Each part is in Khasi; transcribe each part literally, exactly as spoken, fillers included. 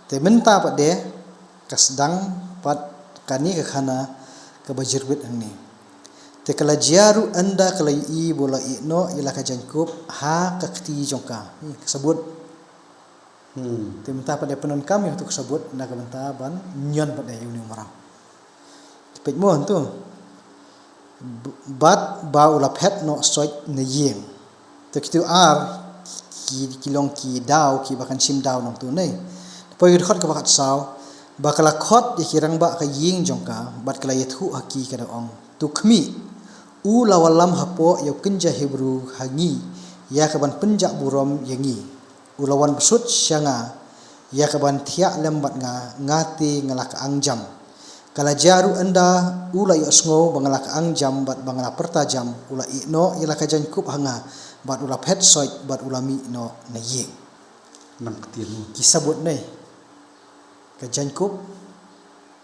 Te mynta pat de ka sdang pat kane ka khana kaba jyrwit hangne. Te ka la jia ruh ynda ka la ïohi ba u la ïehnoh ïa la ka jaiñkup ha ka kti jong ka. Hmm, ka sabut. Hmm. Te mynta pat de pyndonkam ïa uto ka sabut na ka bynta ban ñion pat de ïa une u mraw. Te peit mo hangto. B-, bad ba u la phet noh soit na ïing. Te kito ar ki, ki long ki daw kiba kan shim daw nangto ne. Te poi ka dkhot kaba khatsaw, ba ka la khot ïa ki rangbah ka ïing jong ka, bad ka la ïathuh ha ki ka da ong: To khmih, u la wallam hapoh ïa u kynja Hebru ha ngi ïa ka ban pynjah burom ïa ngi. U la wan bsut sha nga ïa ka ban thiah lem bad nga, nga te nga la ka ang jam. Ka la jia ruh ynda u la ïohsngew ba nga la ka ang jam bad ba nga la pyrta jam, u la ïehnoh ïa la ka jaiñkup ha nga, bad u la phet soit bad u la mih noh na ïing. Nang ktien mo. Ki sabut ne. Ka jaiñkup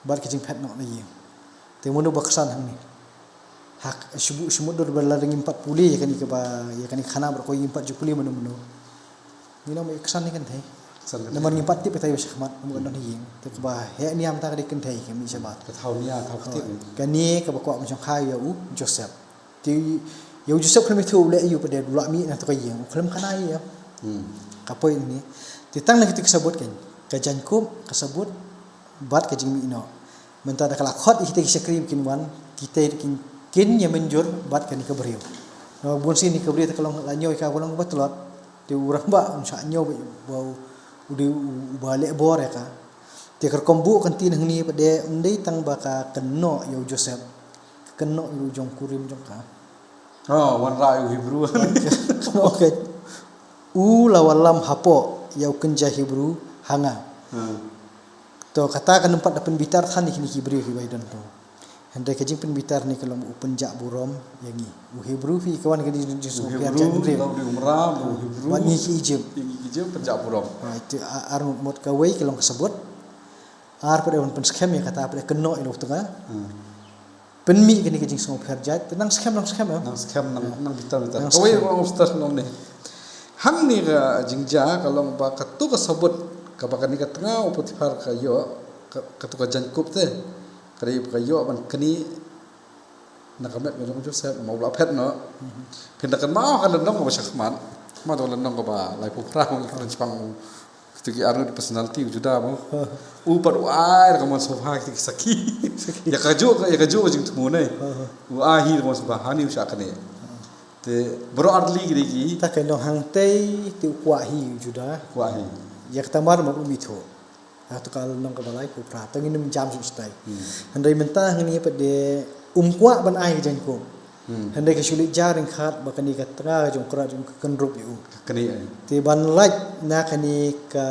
bad ka jingphet noh na ïing. Te mano ba ksan hangne? Ha, shu, shu mutdur ba lada ngim pat pule ïa kane kaba, ïa kane ka khana bad ko ngim pat ju pule mano mano. Ngi long ba ksan ne kynthei. Ksan kynthei. Namar ngim pat tip ïa tai ba shakhmat, ngim pat don ha ïing. Te kaba heh nia mynta ka dei kynthei ka mih shabar. Ka thaw nia, thaw ktien. Kane kaba kwah ban shongkha ïa u Joseph. Te ïa u Joseph khlem ïathuh u leh aïu pat de, u la mih na to ka ïing, u khlem khana ïa. Hmm. Ka poi hangne. Te tang na kito ki sabut kan. Ka jaiñkup, ka sabut, bad ka jingmih noh. Mynta da ka la khot ïa kita ki shakri ba kin wan, kita kin, kin ïa mynjur bad kane ka briew. Namar bun sien kane ka briew te ka long la ñiew ïa ka ba long kaba tlot. Te u rangbah un shah ñiew ba, ba u dei u, uba leh bor ïa ka. Te ka rukom buh ka ktien hangne pat de ym dei tang ba ka kynnoh ïa u Joseph. Ka kynnoh ïa u jong kurim jong ka. Oh, wanrah ïa u Hebru. Okay. U la wallam hapoh ïa u kynja Hebru ha nga. Hmm. To kata ka nang pat da pynbitar than ïa kine ki briew kiba ïadon to. Hynrei ka jingpynbitar ne ka long u pynjah burom ïa ngi. U Hebru phi ka wan ka dei jingsngewpher jait briew. U Hebru, u Hebru. Bad ngi ki Egypt. Ngi ki Egypt pynjah burom. Ha, ito a-, ar ngut mut kawei ka long ka sabut. Ar pat de wan pynskhem ïa kata pat de kynnoh ïa u tnga. Hmm. Pynmih kane ka jingsngewpher jait, te nang skhem, nang skhem, eh? Nang skhem, nang, nang bitar, bitar. Nang skhem. Kawei ruh nang bitar nang ne. Hangne ka jingjia ka long ba kato ka sabut kaba kane ka tnga u Potiphar ka ïoh, ka, kato ka jaiñkup te. Ka dei ba ka ïoh ban knieh na ka met ka jong u Joseph, namar u la phet noh. Mhm. Phin da kynmaw ka lynnong kaba shakhmat. Kynmaw to ka lynnong kaba laiphew phra, kaba la jubab u Kito ki arngut personality u Judah mo. Ha. U pat u ai da ka mon sngewbha kito ki sakhi. Sakhi. Ïa kajuh ka, ïa kajuh ka jingthmu ne. Ha, ha. U ai hi da ka mon sngewbha, hangne u shah knieh. Ha. Te baroh artylli ki dei ki. Ta ka long hangtei te u kwah hi u Judah. Kwah hi. Ïa kata mar mar um ithuh. Ha, to ka long kaba laiphew phra. Te ngin ym jam shuh shatai. Hmm. Hynrei mynta hangne pat de um kwah ban ai ka jaiñkup. Hmm. Hynrei ka shu leit jia ryngkat ba kane ka tnga ka jong u Kynrad jong u ka kynrup ïa u. Ka knieh, eh. Te ban lait na kane ka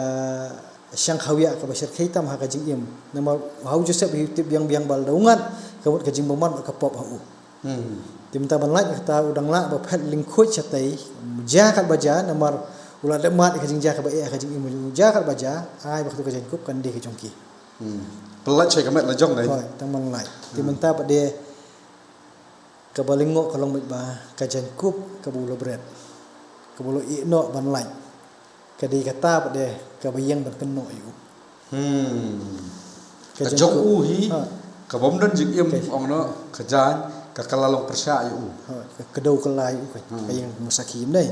shang khawiah kaba shyrkhei tam ha ka jingim. Namar ha u Joseph u tip biang biang ba lada u ngat ka mut ka jingbymman bad ka pop ha u. Hmm. Te mynta ban lait kata u dang lah ba phet lyngkhuid shatai, jia kat ba jia, namar u la dep mad ïa ka jingjia kaba eh ha ka jingim u, jia kat ba jia, ai ba kato ka jaiñkup kan dei ka jong ki. Hmm. Pynlait shai ka met la jong, eh. Hooid, tang ban lait. Te hmm, mynta pat de kaba lyngngoh ka long beit ba ka jaiñkup kaba u la bret, kaba u la ïehnoh ban lait, ka dei kata pat de kaba ïeng ban kynnoh ïa u. Hmm. Ka jong u hi, ha, ka bym don jingim, ka ong noh, ka jaiñ, ka, ka la long pyrshah ïa u. Ha, ka, ka dei ka la ïa u ka, hmm, ka ïeng ban sakhi ym dei.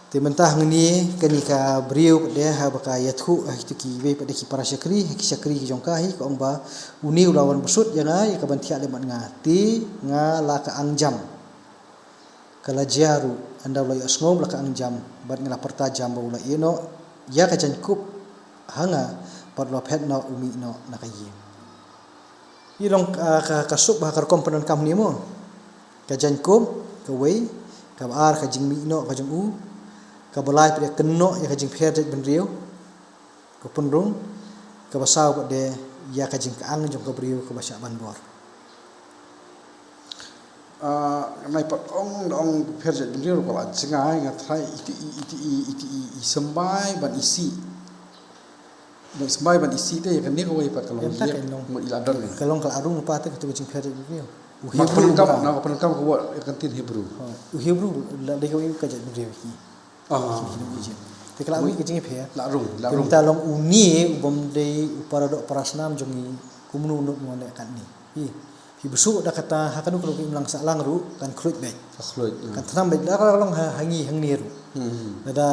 Te mynta hangne kane ka briew pat de haba ka ïathuh ha kito kiwei pat de ki para shakri, ha ki shakri ki jong ka hi, ka ong ba une u la wan bsut ïa nga ïa ka ban thiah lem bad nga, te nga la ka ang jam. Ka la jia ruh ynda u la ïohsngew ba la ka ang jam bad nga la pyrta jam ba u la ïehnoh ïa ka jaiñkup ha nga bad u la phet noh u mih noh na ka ïing. Ïa long, ah, ka, ka suk ba ha ka rukom pyndonkam hangne mo. Ka jaiñkup, kawei, kaba ar ka jingmih noh ka jong u, kaba lai pat de kynnoh ïa ka jingpher jait bynriew, ka pynrung, kaba saw pat de ïa ka jingkyang jong ka briew kaba shah ban bor. Ah, nai pat ong, ong pher jait bynriew ko la jngai nga trai iti i, iti i, iti i, i symbai ban isih. Ban symbai ban isih te ïa kane kawei pat ka long ïa, ïa ka long. Ngut i la don. Ka long ka la rung pat te kato ka jingpher jait bynriew. U Hebru ka, na ka pyndonkam ka wad ïa ka ktien Hebru. Ha, u Hebru la dei kawei ka jait bynriew ki. Ah. Ki, ki, ki, ki. Te ka la wei ka jingïapher. La rung, la rung. Kumta long une u bym dei u para doh para snam jong ngi, kumno u nud u wan leh katne. Phi, phi bsut da kata, ha kano kano ka imlang sahlang ruh kan khluit beit. Ka khluit, hmm. Kan thnam beit, la ka long ha, ha ngi hangne ruh. Hmm. Lada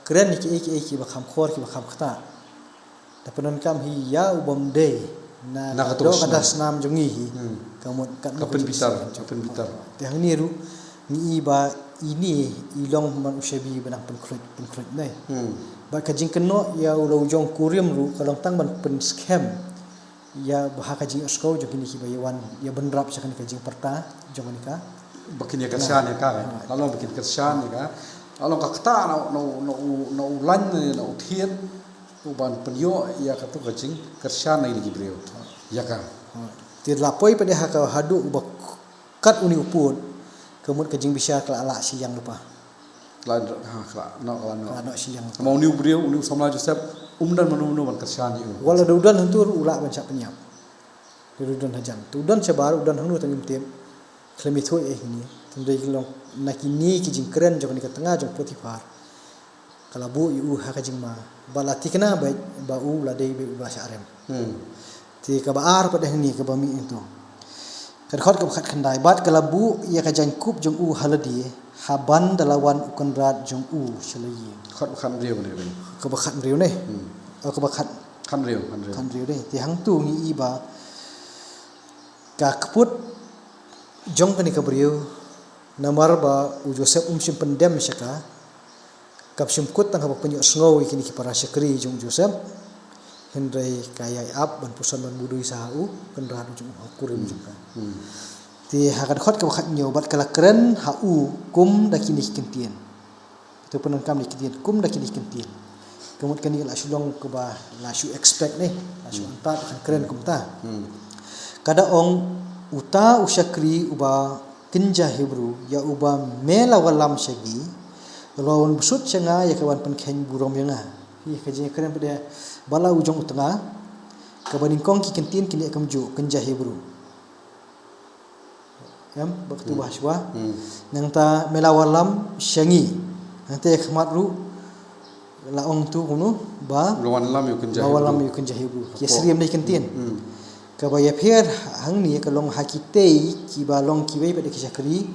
kren ïa kiei kiei kiba kham khor kiba kham ktah. Da pyndonkam hi ïa u bym dei na, na ka doh ka snam jong ngi hi. Hmm. Ka mut ka pynbitar, ka pynbitar. Te hangne ruh ngi i ba ine i long man u shabi ba nang pynkhluit, pynkhluit ne. Hmm. Ba ka jingkynnoh ïa u la u jong kurim ruh ka long tang ban pynskhem ïa ba ha ka jingïohsngew jong kine kiba ïa wan ïa bynrap sha kane ka jingpyrta jong kane ka. Ba kin ïa kyrshan ïa ka. Ha. La long ba kin kyrshan ïa ka. La long ka ktah na, na, na u, na u lain ne na u thied. U ban pynïoh ïa kato ka jingkyrshan na kine ki briew. Ïa ka. Ha. Te la poi pat de ha ka haduh uba kat une u pud. Ka mut ka jingbishar ka la lah shiliang lypa. Ka la, ha, ka la noh, ka la noh. Ka la noh shiliang lypa. Namar une u briew, une u samla Joseph, um don mano mano ban kyrshan ïa u. Wat la da u don hangto ruh u lah ban shah pynïap. Te u don hajan. Te u don shabar, u don hangno tang ngim tip. Khlem ïathuh ïa ngi. Te hynrei ka long na kine ki jingkren jong kane ka tnga jong Potiphar. Ka la buh ïa u ha ka jingma. Ba la thikna beit ba u la dei beit u ba la shah rem. Hmm. Te kaba ar pat de hangne kaba mih hangto. Ka dkhot kaba khatkhyndai. Bad ka la buh ïa ka jaiñkup jong u ha lade. Ha ban da la wan u kynrad jong u sha la ïing. Dkhot ba khathynriew ne. Kaba khathynriew ne. Hmm. Oh, kaba khat. Khathynriew, khathynriew. Khathynriew ne. Te hangto ngi i ba ka kput jong kane ka briew, namar ba u Joseph um shym pyndem sha ka, kam shym kut tang haba pynïohsngew ïa kine ki para shakri jong u Joseph, hynrei ka ïai ap ban puson ban mudui sa ha u kynrad jong u, ha u kurim jong ka. Hmm. Te ha ka dkhot kaba khathynñiew, bad ka la kren ha u kum da kine ki kyntien. Te pyndonkam da ki kyntien, kum da kine ki kyntien. Ka mut kane la shu long kaba la shu expect ne, la shu antad kan kren kumta. Hmm. Ka da ong uta u shakri uba kynja Hebru, ïa uba me la wallam sha ngi, la wan bsut sha nga ïa ka ban pynkheiñ burom ïa nga. Ïa ka jingkren pat de ba la u jong u tnga, kaba nyngkong ki kyntien kine kumjuh, kynja Hebru. Em, ba katu ba shuwa. Hmm. Nangta me la wallam sha ngi. Nangta ïa khmat ruh la ong tu kumno ba. La wallam ïa u kynja Hebru. Ki ïa syriem da ki kyntien. Hmm. Kaba ïapher hangne ka long ha kitei kiba long kiwei pat de ki shakri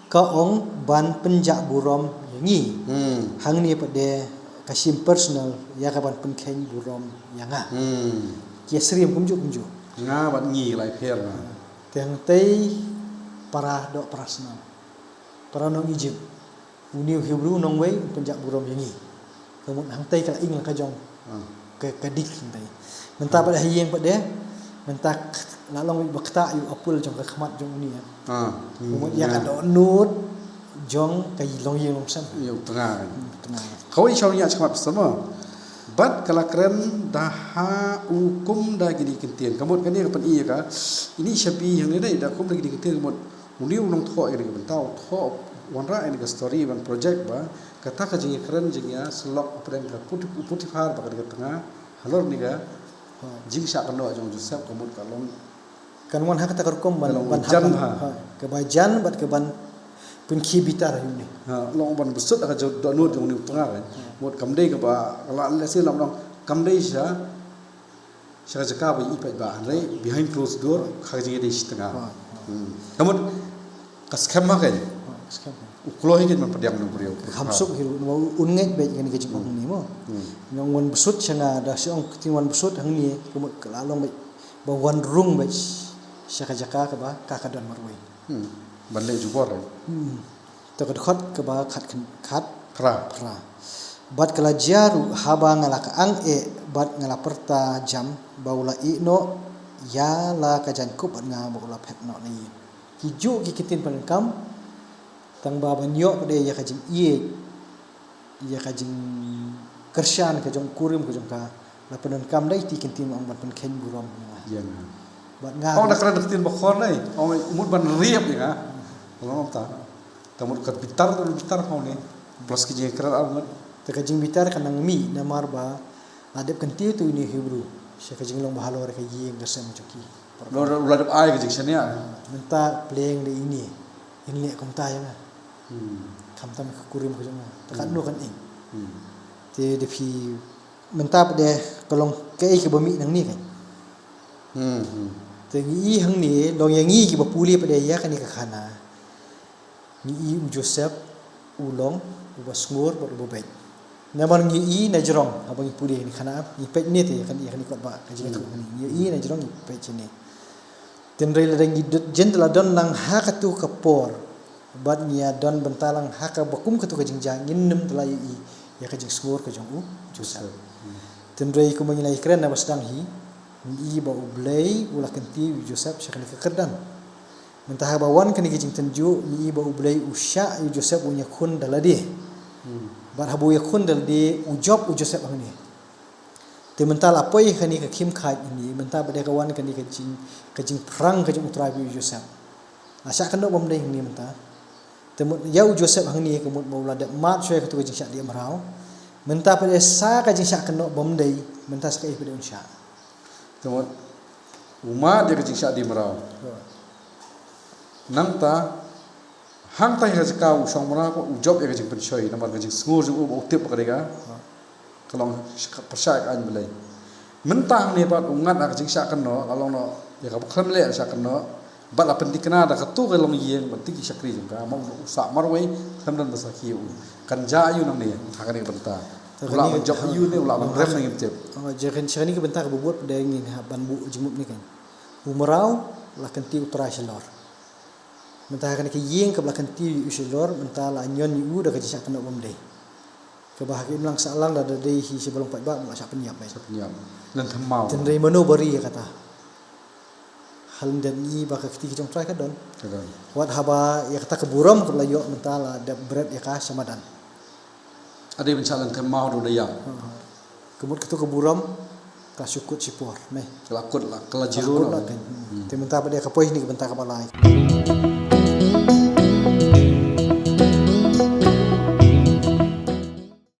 ka ong ban pynjah burom ïa ngi. Hmm. Hangne pat de ka shim personal ïa ka ban pynkheiñ burom ïa nga. Hmm. Ki ïa syriem kumjuh kumjuh. Nga bad ngi la ïapher nga. Te hangtei para doh para snam. Para nong Egypt. Une u Hebru nongwei un pynjah burom ïa ngi. Ka mut hangtei ka la ing la ka jong. Ah. Ka, ka dik hangtei. Mynta pat ha ïing pat de. Mynta k-, la long ba ktah ïa u apple jong ka khmat jong une. Ah. Ka mut ïa ka dohnud jong ka longïing longsem. Ïa u tnga. Hmm, tnga. Kawei shong ïa ka khmat semua. Bad ka la kren da ha u kum da kine ki kyntien. Ka mut kane ka pyni ïa ka. Ine i shabi hangne da kum da kine ki kyntien ka mut. Une u nongthoh ïa kane ka bynta, u thoh, wanrah ïa kane ka story ban project ba kata ka jingïakren jingïasyllok hapdeng ka Poti-, Potiphar bad kane ka tnga halor kane ka jingshah kynnoh jong u Joseph ka mut ka long. Kan wan ha kata ka rukom ban, ban jan ha. Ha, kaba jan bad kaban pynkhie bitar ïa une. Ha, long ban bsut ha ka dohnud jong une u tnga kan. Ha. Mut kam dei kaba la lehse lam long kam dei sha sha ka jaka ba i peit ba hynrei behind closed door ka jingïadei shi tnga. Ha, ha. Hmm. Ka mut ka skhem ma kein. Ha, ka skhem. U kloi hi kein ban pdiang na u briew. Kham suk hi ruh, namar un ngeit beit kane ka jingong hangne mo. Hmm. Nong wan bsut sha nga da shu ong ka jingwan bsut hangne ka mut ka la long beit ba wan rung beit sha ka jaka kaba ka ka don marwei. Hmm. Ban leh jubor. Hmm. Te ka dkhot kaba khat khat phra. Phra. Bad ka la jia ruh haba nga la ka ang eh bad nga la pyrta jam ba u la ïeh noh ïa la ka jaiñkup bad nga ba u la phet noh na ïing. Ki juh ki kyntien pyndonkam tang ba ban ïoh pat de ïa ka jingïeit ïa ka jingkyrshan ka jong kurim ka jong ka. La pyndonkam da iti kyntien ong ban pynkheiñ burom ïa nga. Ïa nga. Bad nga. Ong da kren da ktien ba khor dei. Ong mut ban riap ïa nga. Ong ta. Ta mut ka bitar, ta bitar ong ne. Plus ki jingkren ar mut. Te ka jingbitar ka nang mih namar ba la dep kyntiew tu ine Hebru sha ka jinglong ba halor ka ïing ka sem jong ki. Lo, lo, la dep ai ka jingshaniah. Mynta pleng da ine. In leh kumta ïa nga. Hmm. Khamtam ka kurim ka jong nga. Te katno kan ing. Hmm. Te Te da phi mynta pat de ka long kaei kaba mih nangne kan. Hmm. Te ngi i hangne long ïa ngi kiba pule pat de ïa kane ka khana. Ngi i u Joseph u long uba sngur bad uba beit. Namar ngi i na jrong haba ngi pule ïa kane ka khana, ngi peit ne te ïa kane, ïa kane kot ba ka jingïathuh kane. Ngi i na jrong ngi peit shane. Tynrai lada ngi dut jin da la don lang ha katu ka por bad ngi ïa don bynta lang ha kaba kum katu ka jingjia, ngin nym da la ïa i ïa ka jingsngur ka jong u Joseph. Tynrai kumba ngi la ïakren na ba sdang hi, ngi i ba U Blei u la kyntiew ïa u Joseph sha kane ka kyrdan. Mynta haba wan kane ka jingtynjuh, ngi i ba U Blei u shah ïa u Joseph u ïakhun da lade. Bad haba u ïakhun da lade, u jop u Joseph hangne. Te mynta la poi kane ka khim khaid hangne, mynta ba dei ka wan kane ka jing, ka jingpyrshang ka jong U Trai ïa u Joseph. La shah kynnoh bym dei hangne mynta. Te mut ïa u Joseph hangne ka mut ba u la dep mad shuwa ïa katu ka jingshah dieng mraw. Mynta pat de sa ka jingshah kynnoh bym dei, mynta sa kaei pat de un shah. Te mut u mad ïa ka jingshah dieng mraw. Nangta hangta ïa ka jaka u shong mraw u jop ïa ka jingpynshoi namar ka jingsngur jong u ba u tip ba ka dei ka, ka long pyrshah ïa ka aiñ Blei. Mynta hangne pat u ngat ha ka jingshah kynnoh, ka long noh ïa kaba khlem leh shah kynnoh. Bad la pynthikna da katu ka longïing bad kiti ki shakri jong ka, ma u sah marwei khlem don ba sakhi ïa u. Kan jia ïa u nangne ha kane ka bynta. U lah ban jop ïa u ne u lah ban rem ne ngim tip. Jia kan sha kane ka bynta kaba bud pat de ngin hap ban buh jingmut ne kan. U mraw la kyntiew U Trai shalor. Mynta ha kane ka ïing kaba la kyntiew ïa u shalor, mynta la ñion ïa u da ka jingshah kynnoh bym dei. Kaba ha ka imlang sahlang lada dei hi sha ba long paidbah, la shah pynïap. Shah pynïap. Lynthem maw. Tynrai mano ba ri ïa kata. Ha lyndet ngi ba ka kti ka jong U Trai ka don. Ka don. Wat haba ïa kata ka burom kaba la ïoh mynta la dep bret ïa ka sha madan. Ade ban shah lynthem maw da u da ïa. Ka mut katu ka burom ka shu kut shipor ne. Ka la kut la, ka la jiro la kan. Te mynta pat de ka poi hangne ka bynta kaba lai.